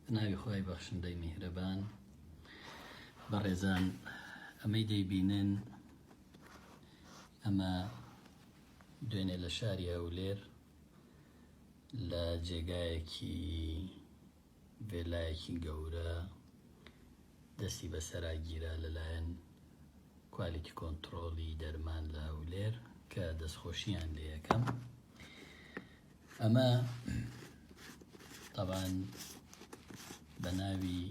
بەناوی خوای بەخشندەی میهرەبان. بەڕێزان ئەمەی دەیبینن ئەمە دوێنێ لە شاری هەولێر لە جێگایەکی ڤێلایەکی گەورە دەستی بەسەرا گیرا لەلایەن quality control ی دەرمان لە هەولێر کە دەستخۆشیان لێ یەکەم ئەمە تەبان بە ناوی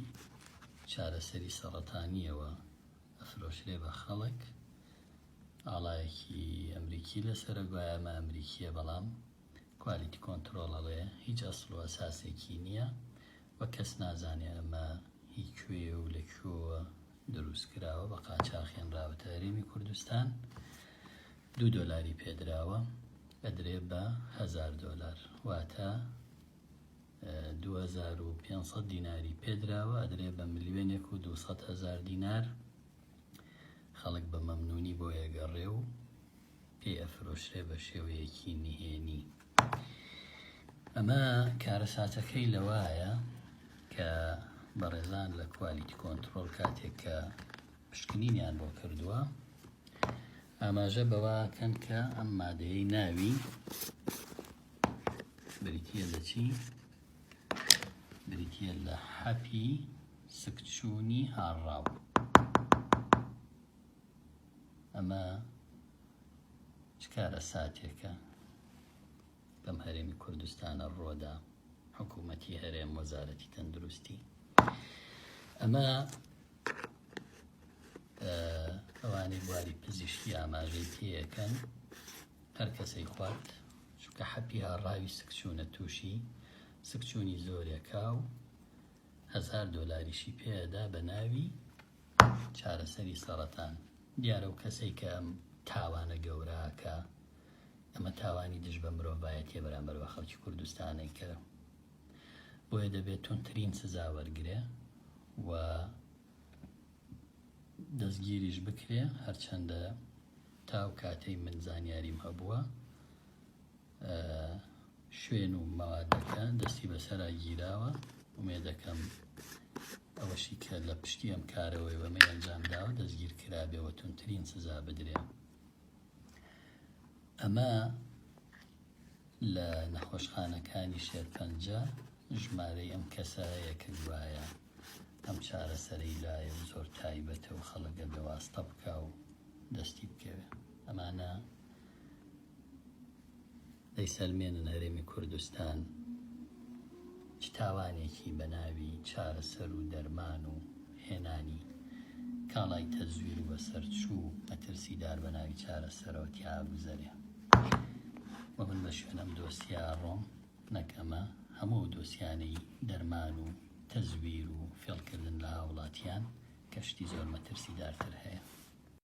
چارەسەری سەڕەتانیەوە ئەفرۆشرێ بە خەڵک ئاڵایەکی ئەمریکی لەسەرە گوایە ئەمە ئەمریکیە بەڵام quality control ئەڵێ هیچ ئەسڵ و ئەساسێکی نییە و کەس نازانێ ئەمە هی کوێیە و لە کوێوە دروست کراوە بە قاچاخ هێنراوەتە هەرێمی کوردستان دوو دۆلاری پێدراوە ئەدرێ بە هەزار دۆلار واتە 2500 دیناری پێدراوە ئەدرێ بە ملیۆنێک و 200 هەزار دینار خەڵک بە مەمنونی بۆ یەگەڕێ و پێی ئەفرۆشرێ بە شێوەیەکی نهێنی. ئەمە کارەساتەکەی لەوایە کە بەڕێزان لە quality control کاتێک کە پشکنینیان بۆ کردووە ئاماژە بەوە کەن کە ئەم مادەیەی ناوی بریتە لە چی؟ بریتە لە حەپی سکچوونی هاڕاو. ئەمە چ کارەساتێکە لەم هەرێمی کوردستانە ڕۆدا حکوومەتی هەرێم وەزارەتی تەندروستی ئەمە ئەوانەی بواری پزیشکی ئاماژەی پێیەکەن هەر کەسەی خوارد چونکە حەپی هاڕاوی سکچوونە تووشی سکچوونی زۆرێکا و هەزار دۆلاریشی پێدا بە ناوی چارەسەری سەڕەتان. دیارە ئەو کەسەی کە ئەم تاوانە گەورە ئەکا، ئەمە تاوانی دژ بە مرۆڤایەتیە بەرامبەر بە خەڵکی کوردستانێک کە بۆیە دەبێت توندترین سزا وەرگرێ و دەستگیریش بکرێ هەرچەندە تا ئەو کاتەی من زانیاریم هەبووە شوێن و مەوادەکە دەستی بەسەرا گیراوە ئومێدەکەم ئەوەشی کە لە پشتی ئەم کارەوەی وەمەی ئەنجام داوە دەستگیر کرابێ و توندترین سزا بدرێ. ئەمە لە نەخۆشخانەکانی شێرپەنجە ژمارەی ئەم کەسە هەیە کە گوایە ئەم چارەسەرەی لایە و زۆر تایبەتە و خەڵک ئەبێ واستە بکا و دەستی بکەوێ. ئەمانە دەیسەلمێنن هەرێمی کوردستان چ تاوانێکی بە ناوی چارەسەر و دەرمان و هێنانی کاڵای تەزویر و بەسەرچوو و مەترسیدار بە ناوی چارەسەرەوە تیا ئەگوزەرێ و من بە شوێن ئەم دۆسیە ئەڕۆم نەک ئەمە هەموو ئەو دۆسیانەی دەرمان و تەزویر و فێڵکردن لە هاوڵاتیان کە شتی زۆر مەترسیدارتر هەیە.